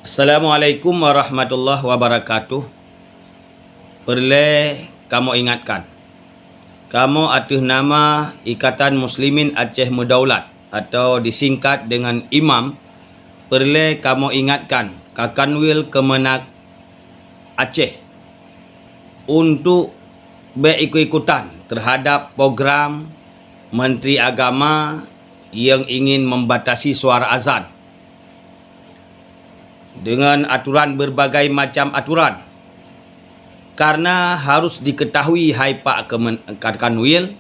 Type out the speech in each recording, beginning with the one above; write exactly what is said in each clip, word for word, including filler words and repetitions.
Assalamualaikum warahmatullahi wabarakatuh. Peureulée kamoe ingatkan, kamoe ateueh nama Ikatan Muslimin Aceh Meudaulat atau disingkat dengan imam, peureulée kamoe ingatkan Kakanwil Keumeunag Aceh untuk bék ikut-ikutan teuhadab program Menteri Agama nyang ingin membatasi suara azan dengan aturan, berbagai macam aturan. Karena harus diketahui hai Pak Kemen-, Kakanwil,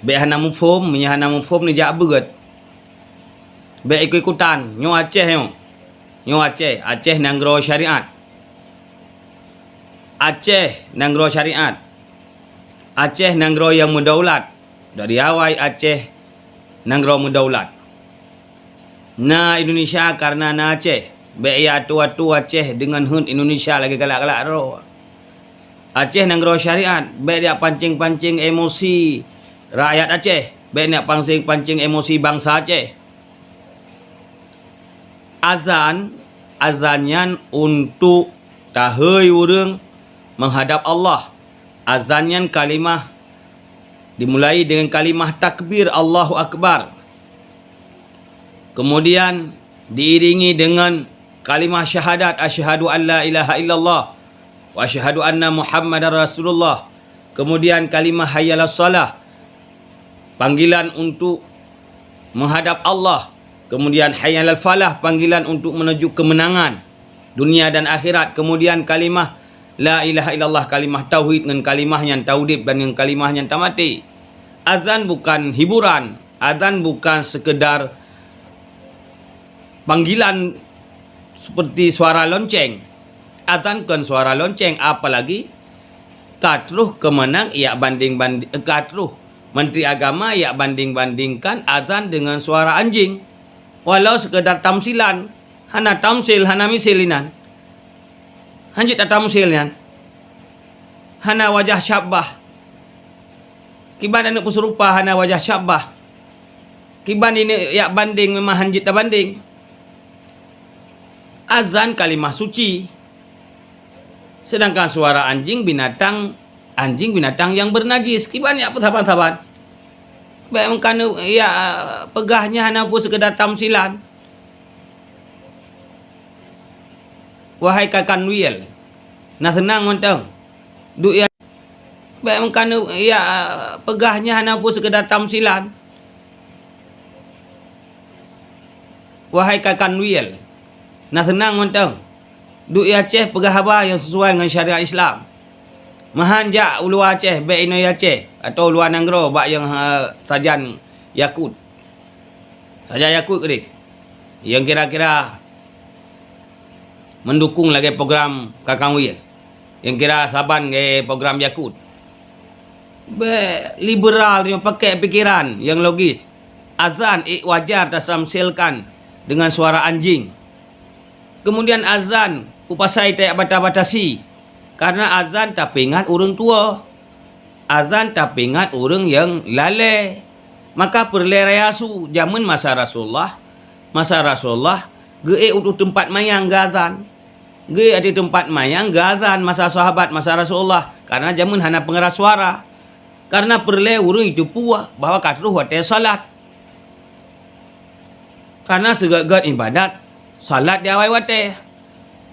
bék hana muphom, meunyoe hana muphom neujak beuet. Bék ikut-ikutan, nyoe Aceh nyoe. Nyoe Aceh, Aceh nanggroe syariat. Aceh nanggroe syariat. Aceh nanggroe nyang meudaulat. Dari awai Aceh nanggroe meudaulat. Na Indonesia karena na Aceh. Bék ya atu-atu Aceh deungon heuet Indonesia lagée galak-galak droe. Aceh nanggroe syariat, bék jak pancing-pancing emosi rakyat Aceh. Bék jak pancing-pancing emosi bansa Aceh. Azan, azan nyan untuk tahei ureuëng menghadap Allah. Azan nyan kalimah dimulai dengan kalimah takbir, Allahu Akbar. Kemudian diiringi dengan kalimah syahadat, "Asyhadu an la ilaha illallah wa asyhadu anna Muhammadar Rasulullah." Kemudian kalimah hayya 'alas shalah, panggilan untuk menghadap Allah. Kemudian hayya 'alal falah, panggilan untuk menuju kemenangan dunia dan akhirat. Kemudian kalimah la ilaha illallah, kalimah tauhid, ngon kalimah nyan taudeb dan ngon kalimah nyan tamaté. Azan bukan hiburan, azan bukan sekedar panggilan seperti suara lonceng. Azan kon suara lonceng, apalagi ka troh keumeunang jak banding-banding, ka troh Menteri Agama jak banding-bandingkan azan dengan suara anjing. Walau sekedar tamsilan, hana tamsil, hana misil inan. Hanjeuet tatamsil nyan. Hana wajah syabbah. Kiban aneuk peuserupa hana wajah syabbah. Kiban ineuk jak banding memang hanjeuet tabanding. Azan kalimah suci. Sedangkan suara anjing binatang, anjing binatang yang bernajis. Kiban jak peusaban-saban. Bék meukaneuk jak peugah nyan hana peue, sekedar tamsilan. Wahai Kakanwil, na seunang mantong. Duek ya, bék meukaneuk jak peugah nyan hana peue, sekedar tamsilan. Wahai Kakanwil, na seunang mantong. Duek ya Aceh peugah haba nyang sesuai ngon syariat Islam. Meuhan jak u luwa Aceh, bék inoe Aceh atau luwa nanggroe bak nyang, ha, sajan Yakut. Sajan Yakut keudeh. Nyang kira-kira mendukung lagée program Kakanwil. Nyang kira saban lagée program Yakut. Bék liberal nyoe, pakai pikiran nyang logis. Azan ék wajar tatamsilkan dengan suara anjing. Kemudian azan peue pasai tajak bata-batasi? Karena azan tapeuingat ureuëng tuwoe. Azan tapeuingat ureuëng nyang lalée. Maka peureulée raya su, jameun masa Rasulullah, masa Rasulullah geuék u teumpat manyang geuazan. Geuék ateueh teumpat manyang geuazan masa sahabat, masa Rasulullah, karena jameun hana peungeras suara. Karena peureulée ureuëng jiteupeue bahwa ka troh watée salat. Karena sigoe-goe ibadat, salat di awai watée.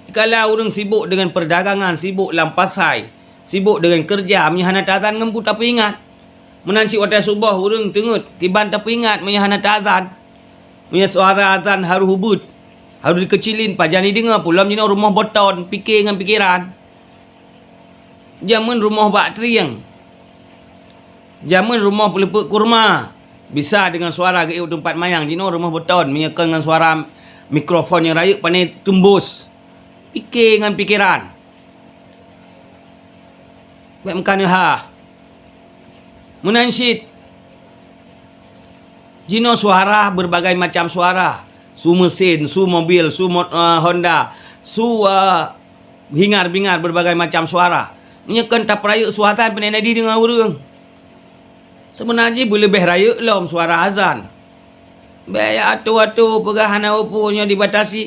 Dikala ureuëng sibok deungon peudagangan, sibok lam pasai, sibok deungon keureuja, meunyoe hana taazan ngon peue tapeuingat. Meunan cit watée suboh ureuëng teungeut, kiban tapeuingat meunyoe hana taazan. Meunyoe suara azan harôh ubeuet, harôh dikeucilin, pajan jideungoe, peue lom jinoe rumoh boton, pike ngon pikeran. Jameun rumoh bak trieng. Jameun rumoh peuleupeuet kurma. Bisa deungon suara geuék u teumpat manyang, jinoe rumoh boton, meunyoe kon ngon suara mikrofon nyang rayeuk pane teumbos. Pike ngon pikeran. Bék meukaneuk ha. Meunan cit, jinoe suara, berbagai macam suara. Su mesin, su mobil, su mo-, eh, Honda, su, eh, hingar-bingar, berbagai macam suara. Meunyoe kon tapeurayeuk su azan, pane na jideungoe ureuëng. Seubeuna jih beuleubeh rayeuk lom suara azan. Bék ya atu-atu peugah hana peue nyoe dibatasi.